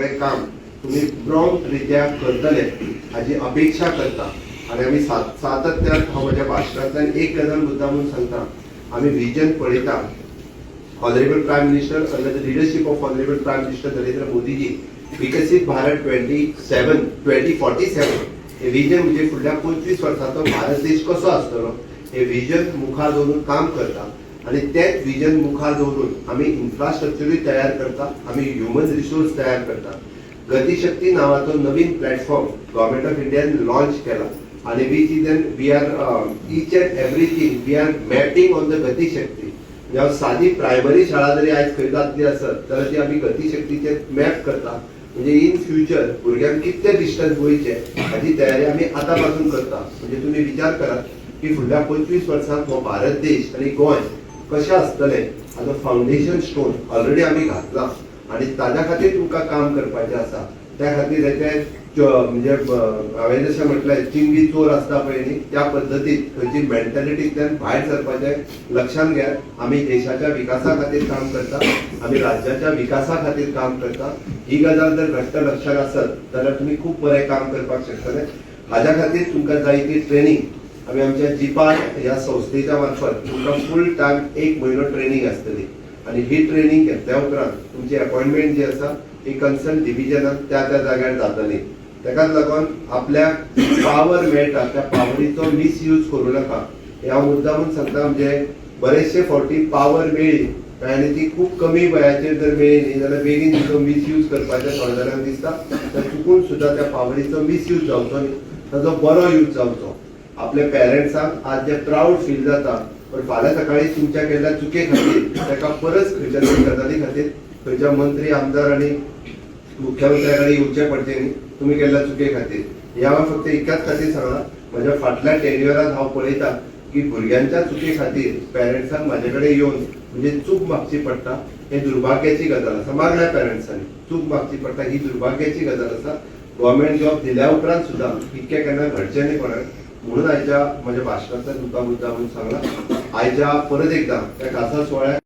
सगळें काम तुमी प्रॉम्प्ट रित्या करतले हाजी अपेक्षा करता. आनी आमी सातत्यान, हांव म्हज्या भाशणांतल्यान एक गजाल मुद्दा म्हणून सांगता, आमी विजन पळयता. Honourable Prime Minister, under the leadership of Honourable Prime Minister Narendra Modiji, विकसीत भारत 2047 हे विजन, म्हणजे फुडल्या 25 वर्साचो भारत देश कसो आसतलो हे विजन मुखार दवरून काम करता. आनी तेच विजन मुखार दवरून आमी इन्फ्रास्ट्रक्चरूय तयार करता, आमी ह्युमन रिसोर्स तयार करता. गतिशक्ती नावाचो नवीन प्लॅटफॉर्म गव्हर्मेंट ऑफ इंडियान लॉन्च केला आणि which is then we are each and everything we are mapping on the Gatishakti. म्हणजे हांव सादी प्रायमरी शाळा जरी आयज खंय जातली आसत जाल्यार ती आमी गतिशक्तीचेर मॅप करता. म्हणजे इन फ्युचर भुरग्यांक कितले डिस्टन्स वयचे हाजी तयारी आमी आतां पासून करता. म्हणजे तुमी विचार करात की फुडल्या 25 वर्सांत हो भारत देश आनी गोंय कशें आसतलें, हाजो फावंडेशन स्टोन ऑलरेडी आमी घातला आनी ताज्या खातीर तुमकां काम करपाचें आसा. त्या खातीर हेचे म्हणजे हांवें जशें म्हटलें, चिंगी चोर आसता पळय न्ही, त्या पद्दतीत खंयची मेंटॅलिटींतल्यान भायर सरपाचें लक्षांत घेयात. आमी देशाच्या विकासा खातीर काम करता, आमी राज्याच्या विकासा खातीर काम करता. ही गजाल जर घट्ट लक्षात आसत जाल्यार तुमी खूब बरें काम करपाक शकतले. हाज्या खातीर तुमकां जाय ती ट्रेनींग आमी आमच्या जिपाय ह्या संस्थेच्या मार्फत तुमकां फूल टायम एक म्हयनो ट्रेनींग आसतली आनी ही ट्रेनींग घेतल्या उपरांत तुमची अपॉयंटमेंट जी आसा ती कन्सर्न डिविजनात त्या त्या जाग्यार जातली. ताकाच लागून आपल्याक पावर मेळटा त्या पावरीचो मिसयूज करूं नाका हे हांव मुद्दामून सांगता. म्हणजे बरेचशे फावटी पावर मेळ्ळी काय आनी ती खूब कमी वयाचेर जर मेळ्ळी न्ही जाल्यार बेगीन तिचो मिसयूज करपाचें थोड्या जाणांक दिसता. तर चुकून सुद्दां त्या पावरीचो मिसयूज जावचो न्ही, ताजो बरो यूज जावचो. आपल्या पेरंट्सांक आज जे प्राऊड फील जाता, पण फाल्यां सकाळी तुमच्या केल्ल्या चुके खातीर ताका परत खंयच्या तरी गजाली खातीर खंयच्या मंत्री, आमदार आनी मुख्यमंत्र्या कडेन येवचें पडचें न्ही तुमी केल्ल्या चुके खातीर. हे हांवें फक्त एकाच खातीर सांगलां, म्हज्या फाटल्या टेन्युअरात हांव पळयता की भुरग्यांच्या चुके खातीर पेरंट्सांक म्हाजे कडेन येवन म्हणजे चूक मागची पडटा. हे दुर्भाग्याची गजाल आसा. मागल्या पेरंट्सांनी चूक मागची पडटा, ही दुर्भाग्याची गजाल आसा. गव्हर्मेंट जॉब दिल्या उपरांत सुद्दां इतकें केन्ना घडचें न्ही कोणाक म्हणून आयच्या म्हज्या भाशणांतल्यान तुमकां मुद्दा म्हणून सांगला. आयच्या परत एकदां त्या खासा सुवाळ्याक